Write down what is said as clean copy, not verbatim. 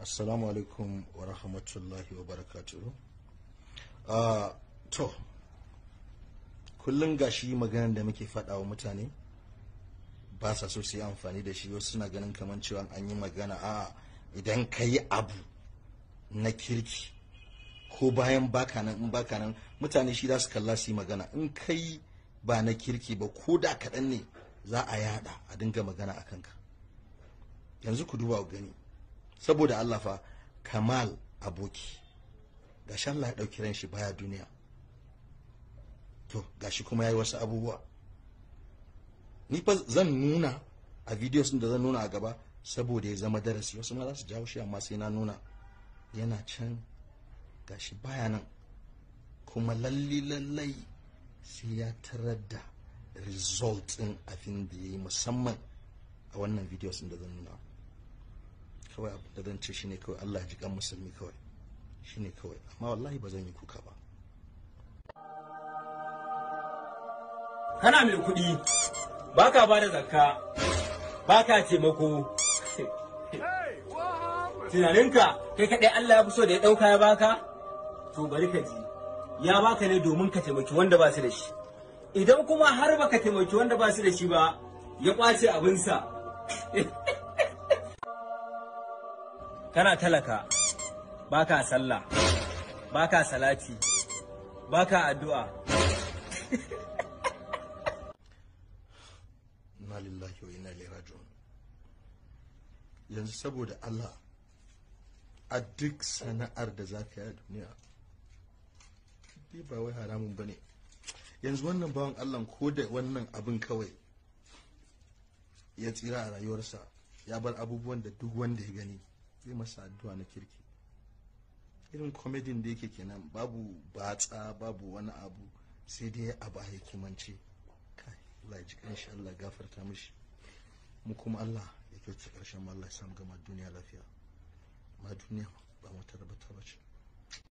Assalamu alaikum wa rahmatullahi wa barakatuhu. To, kullum gashi maganar da muke faɗa wa mutane ba sa so su yi amfani da shi. Wasu suna ganin kamar cewa an yi magana, a idan ka yi abu na kirki ko bayan baka nan, in baka nan mutane shi za su kalla su yi magana. In kai ba na kirki ba, ko da kaɗan ne, za a yada a dinga magana a kanka. Yanzu ku duba ku gani, saboda Allah fa, Kamal Aboki, gashi Allah ya ɗauki ran shi, baya duniya. To gashi kuma yayi wasu abubuwa. Ni fa zan nuna a videos da zan nuna a gaba saboda ya zama darasi. Wasu ma za su jawo shi, amma sai na nuna. Yana can, gashi baya nan, kuma lalli lallai sai ya tarar da result ɗin abin da ya yi, musamman a wannan videos da zan nuna. Kawai abin da zan ce shine kawai Allah ya ji kan musulmi, kawai shine kawai, amma wallahi ba zan yi kuka ba. Kana mai kuɗi, baka ba da zakka, baka taimako. Tunaninka kai kaɗai Allah ya fi so da ya ɗauka ya baka? To bari ka ji, ya baka ne domin ka taimaki wanda ba su da shi. Idan kuma har baka taimaki wanda ba su da shi ba, ya ƙwace abinsa. Kana talaka, baka sallah, baka salati, baka addu'a. Inna lillahi wa inna ilaihi raji'un. Yanzu saboda Allah, a duk sana'ar da za ka yi a duniya, dai ba wai haramun ba ne. Yanzu wannan bawan Allah, ko da wannan abin kawai ya tsira a rayuwarsa, ya bar abubuwan da duk wanda ya gani zai masa addu'a na kirki. Irin komedin da yake kenan, babu batsa, babu wani abu, sai dai abu a hikimance. Kai, Allah ya ji kanshi, Allah gafarta mishi, mu kuma Allah ya kyautata karshen mu, Allah ya samu gama duniya lafiya. Ma duniya ba mu tabbata ba ce.